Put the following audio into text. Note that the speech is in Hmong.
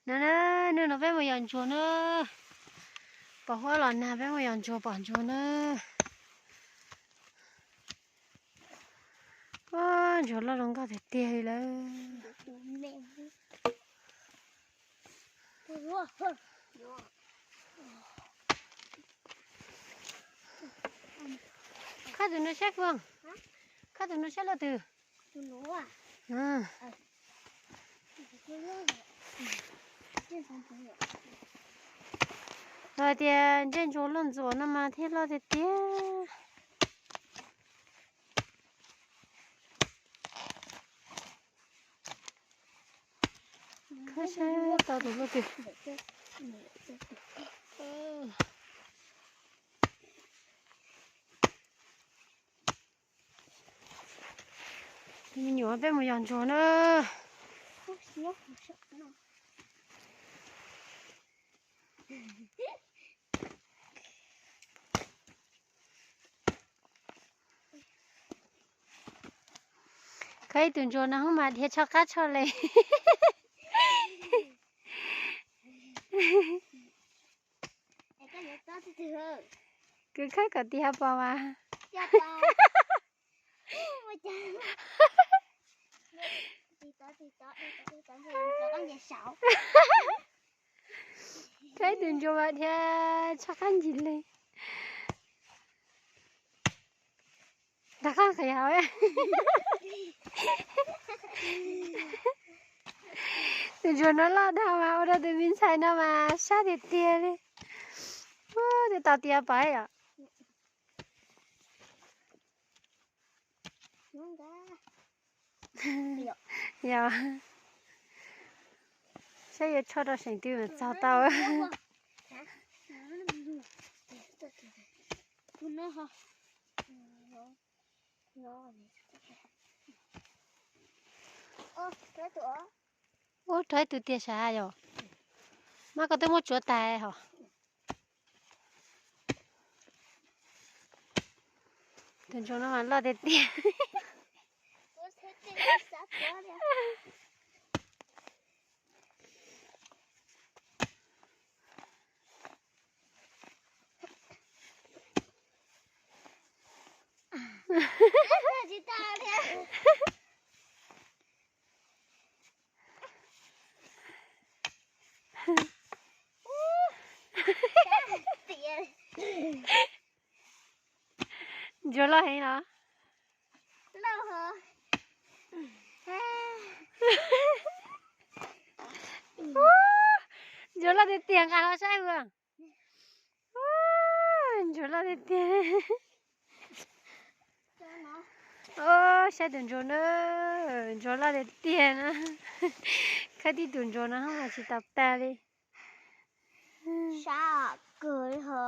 No na, hnub no peb mus yos ntsuag na. Pom huab los nag peb mus yos ntsuag pom ntsuag na. Ntsuag loj zoo nkauj tiag tiag li lawm. Khawb tus no saib Fwj, khawb tus no saib loj twg. Lawv tias ntsej ntsuag loj ntxuam no mas thiaj loj tiag tiag. Khawb saib tau tus loj twg. Me nyuam peb mus yos ntsuag na. Khawb ib tug ntsuag no hub mas dhia tsho qab tsho li. Kuv khawb kom tiag pom mas. Khawb ib tug ntsuag mas dhia tsho qab ntsis li. Rov qab qhia hauv. Tus ntsuag no loj dhau mas ua rau tus me ntxhais no mas sab tiag tiag li. Ua, twb tau tias pais yom. Yog, saib yuav tsho rau seem twg mas txog tau. Ub, rau ib tug tiag sav yom. Mas koj twb muab tsuav tas hos. Tus ntsuag no mas loj tiag tiag. Ntsuag loj heev los? Ntsuag loj tiag tiag, nqa los saib ua. Ntsuag loj tiag tiag. Saib tus ntsuag na, ntsuag loj tiag tiag na. Khawb tib tug ntsuag no mas tsis tau tag li. Sab kawg li ho.